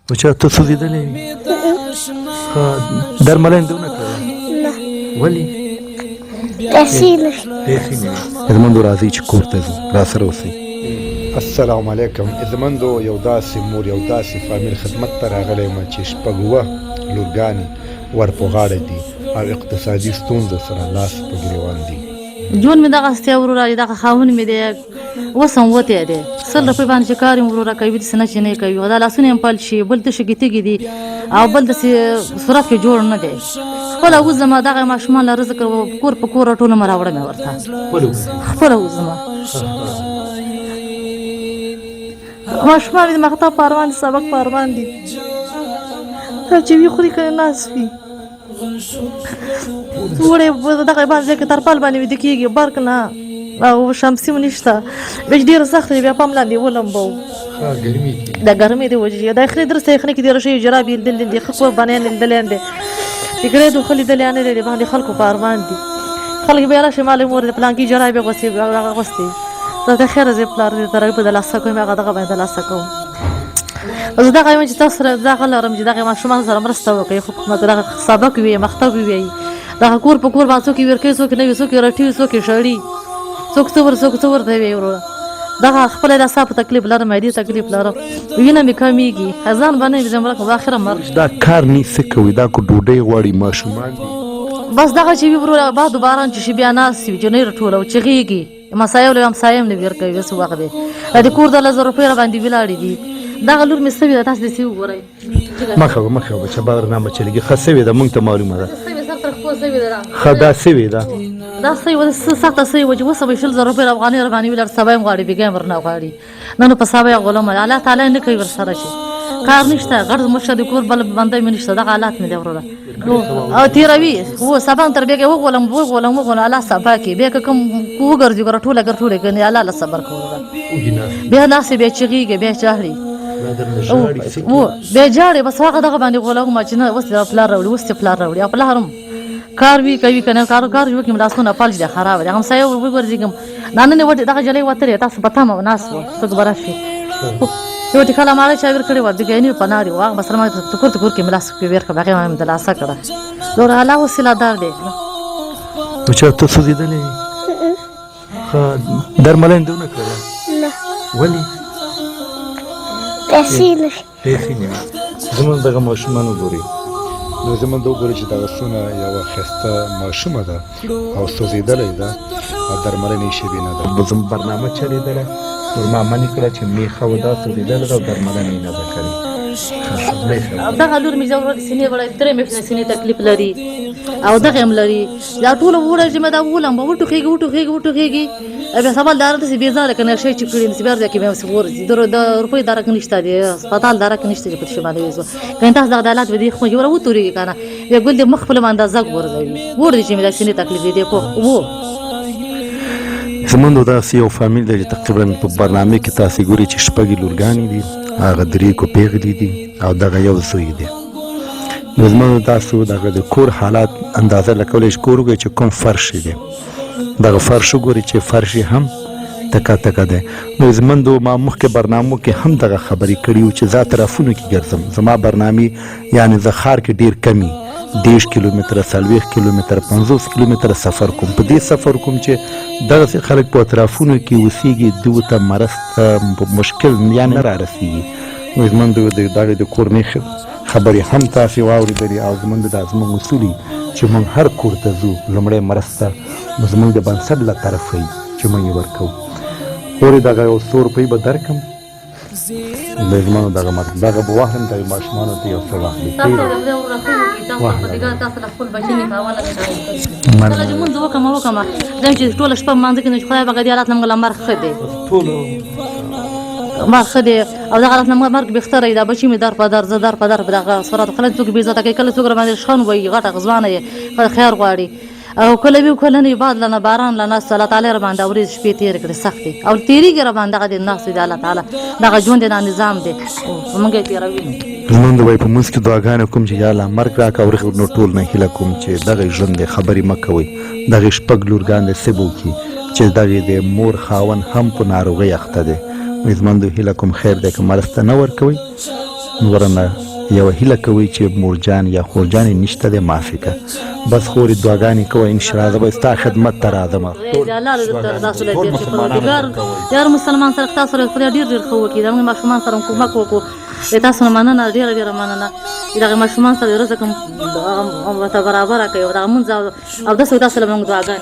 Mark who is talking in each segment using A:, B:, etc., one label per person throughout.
A: بچا ته سوځېدلی وې؟ ښه، درملنه دې ونه کړله؟
B: نه.
A: ولې؟
B: پیسې نه.
A: پیسې نه وې. عزتمندو راځئ چې کور ته ځو، راسره اوسئ.
C: السلام علیکم عزتمندو، یو داسې مور، یو داسې فامیل خدمت ته راغلی یم چې شپږ اووه لورګانې ور په غاړه دي او اقتصادي ستونزو سره لاس په ګریوان دي.
D: ژوند مې دغسې دی وروره، دغه خاوند مې دی اوس هم وتی دی، 100 روپۍ باندې چې کار یم وروره کوي، داسې نه چې نه یې کوي، خو دا لاسونه یې هم پل شي، بل تشې کې تږي دي او بل داسې صورت کې جوړ نه دی. خپله وځم، دغه ماشومان له رزق کور په کور ټولو مه راوړم یې ورته، خپله وځم. ماشومان مې د مکتب په ارمان دي، سبق په ارمان دي، چې وي خوري که ناست وي. وړې دغه باندې کې ترپال باندې ویده کېږي، برق نه او شمسي هم نشته، بیا چې ډېره سخته وي بیا پام لاندې ولمبو.
A: ګرمي کې
D: د ګرمۍ د وجې د یخنۍ درسته یخنۍ کې ډېره شوې جرابې یې لیدلې دي، ښه کور بنیان یې لیدلی دی، ټیکری دوښل لیدلی نه دی، باندې خلکو په ارمان دي. خلک بیا راشي مالې مور دې پلانکي جرابې غوستې هغه غوستې، زه ته خیره زه پلار دې تر په دلاسه کوم، هغه دغه باندې دلاسه کوم. زه دغه یم چې تاسو سره دغه لرم چې دغه ماشومان سره مرسته وکړي حکومت، دغه سبق وي، مکتب وي، دغه کور په کور باندې څوک یې ورکوي، څوک نه وي، څوک یې رټي، څوک یې شړي، څوک څه ور څوک څه ورته وي. وروره دغه خپله د اعصابو تکلیف لرم، معدې تکلیف لرم، وینه مې کمیږي، ځان باندې ځم ورکه اخره مرګ.
A: دا کار نی څه کوي؟ دا کو ډوډۍ غواړي، ماشومان دي.
D: بس دغه چې وي وروره، باد باران چې شي بیا ناست وي چې نه یې راټولوه، چغېږي مسایل له همسایه هم نه ویر کوي. څه وخت دی د دې کور د 10,000 روپۍ را باندې ولاړې دي. دغه لور مې سوې ده، تاسو دې وګورئ.
A: مخه وه مخه وه چې برنامه چلېږي. ښه سوې ده، مونږ ته معلومه ده.
D: سوې سر تر خپل سوې ده.
A: ښه دا سوې ده.
D: دا سوې وه، سخته سوې وه چې اوس به 20,000 روپۍ افغانۍ را باندې ولاړ، سبا یې هم غواړي، بېګا یې هم ورنه غواړي. نن په سبا یې غولم، الله تعالی نه کوي ورسره چې کار نشته، غټ مشر د کور بل بنده مې نشته. دغه حالات مې دی وروره او تېروي و سبا تر بېګا وغولم وغولم وغولم، الله سبا کې بیا که کوم وګرځي ګوره ټوله ګر ټوله کني، الله له صبر کوه بیا ناستې، بیا چغېږي، بیا چاړي و بیا جاړي، بس هغه دغه باندې غولوم چې نه اوس دې پلار راوړي، اوس دې پلار راوړي. او پلار هم کار وي کوي که نه کار کار وکړي، لاسونه فلج دی، خراب دی. همسایه وګرځېږم، دا نن وټ دغه جلۍ وتلې، تاسو په تمه ناست وو څوک به راشي. یو ټیکاله ماړه چا ور کړې وه، بګینی په ناري وه، بس ما ټکر ټکر کې ملاس کې ور کړه، هغې ما دلاسه کړه. نور الله وسیله دار دی.
A: بچا ته سوځېدلی؟ ښه، درملنه دې ونه کړله؟
B: نه.
A: ولې؟
B: پیسې نه.
A: پیسې نه وي. زموږ دغه ماشومان وګورئ.
C: نو زموږ وګورئ چې دغه څونه یوه ښایسته ماشومه ده او سوځېدلې ده او درملنې یې شوې نه ده.
A: زموږ برنامه چلېدله، نور ما منې کړه چې میخه وه، دا سوځېدلې ده او درملنه یې نه ده کړې.
D: دغه لور مې زه سینې وړی، درې میاشتې سینې تکلیف لري او دغه هم لري. دا ټول وړه چې مې دا ولم وټوخېږي وټوخېږي وټوخېږي، بیا سبا دار داسې بې ځایه که نشه چې کړي نو بیا ځای کې بیا ورځي. د روپۍ درک نشته دی، هسپتال درک نشته چې په څه باندې وځو. که تاسو دغه حالات به دې خو یو وتورېږي که نه بیا ګل دې مخ خپل باندې زګ ورځوي ور دي چې مې د سینې تکلیف دی په وو.
A: زمونږ داسې یو فامیل دی چې تقریبا په برنامې کې تاسې ګورئ چې شپږې لورګانې دي، هغه درې کو پېغلې دي او دغه یو زوی دی. نو زمونږ تاسو دغه د کور حالات اندازه لکولی شئ. کور وګورئ چې کوم فرش دی، دغه فرش وګورئ چې فرش یې هم تکه تکه دی. نو زمندو ما مخکې برنامو کې هم دغه خبرې کړي وو چې زه اطرافونو کې ګرځم، زما برنامې یعنې زه ښار کې ډېر کمي 30 کیلومتره، 40 کیلومتره، 50 کیلومتره سفر کوم. په دې سفر کوم چې دغسې خلک په اطرافونو کې اوسېږي، دوی ته مرسته په مشکل یعنې نه رارسېږي. نو زموږ د دغې د کورنۍ خبرې هم تاسې واورېدلې او زموږ دا زموږ اصول چې موږ هر کور ته ځو، لومړی مرسته زموږ د بنسټ له طرفه وي چې موږ یې ورکوو. خورې دغه یو څو روپۍ به درکړم، د زمانو دغه مت دغه به واخلم، دغه ماشومانو ته یو څه واخلي.
D: کله چې مونږ وکم وکم دا چې ټوله شپه مانځه کې، خدای به دې حالت موږ له مرګ ښه دی، مرګ ښه دی او دغه حالت موږ مرګ بهتره دی. دا بچي مې در په در، زه در په در په دغه صورت. کله څوک بې عزته کوي، کله څوک راباندې شخن وایي، غټه ځوانه یې خیر غواړي او کله وي کله نه، باد لنه باران لنه الله تعالی را باندې ورځ شپې تیر کړې سختې او تیریږي را باندې. دغه د ناس دی، الله تعالی دغه ژوند دی، دا نظام دی، موږ یې تیروي.
A: زمونږ وای په منځ کې دعاګانې کوم چې یا الله مرګ راکړه. او نو ټول نه هیله کوم چې دغه ژوند دی، خبرې مه کوئ. دغه شپږ لورګان دی څه به وکړي چې دغه د مور خاوند هم په ناروغۍ اخته دی؟ زمونږ هیله کوم، خیر دی که مرسته نه ورکوئ. ورنه یوه هیله کوئ چې مورجان یا خورجانې نشته دی، معافي که بس خورې دعاګانې کوه. ان شاء الله زه به ستا خدمت ته راځم.
D: الله دې تاسو له دې چې پروردګار یار مسلمان سره تاسو سره خدای ډیر ډیر ښه وکړي، د موږ ماشومان سره کومک وکړو. تاسو نه مننه، ډیره ډیره مننه. دغه ماشومان سره رزق هم ورته برابره کوي او دغه مونږ او داسې تاسو له موږ دعاګانې.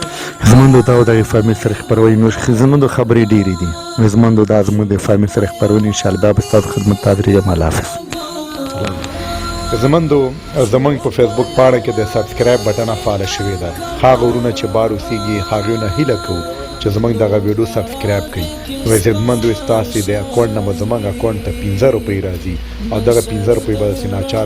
A: زموږ دا دغه فامیل سره خپرونې نور زموږ خبرې ډېرې دي. زموږ دا زموږ د فامیل سره خپرونې ان شاء الله به ستاسو خدمت ته حاضرېږم. الله حافظ.
C: زمندو زمونږ په فیسبوک پاڼه کې د سبسکرایب بټنه فعاله شوې ده. هغه ورونه چې بار اوسېږي هغوی نه هیله کوو چې زمونږ دغه ویډیو سبسکرایب کړئ. عزتمندو ستاسې د اکاونټ نه به زمونږ اکاونټ ته 5 روپۍ راځي او دغه 5 روپۍ به داسې ناچار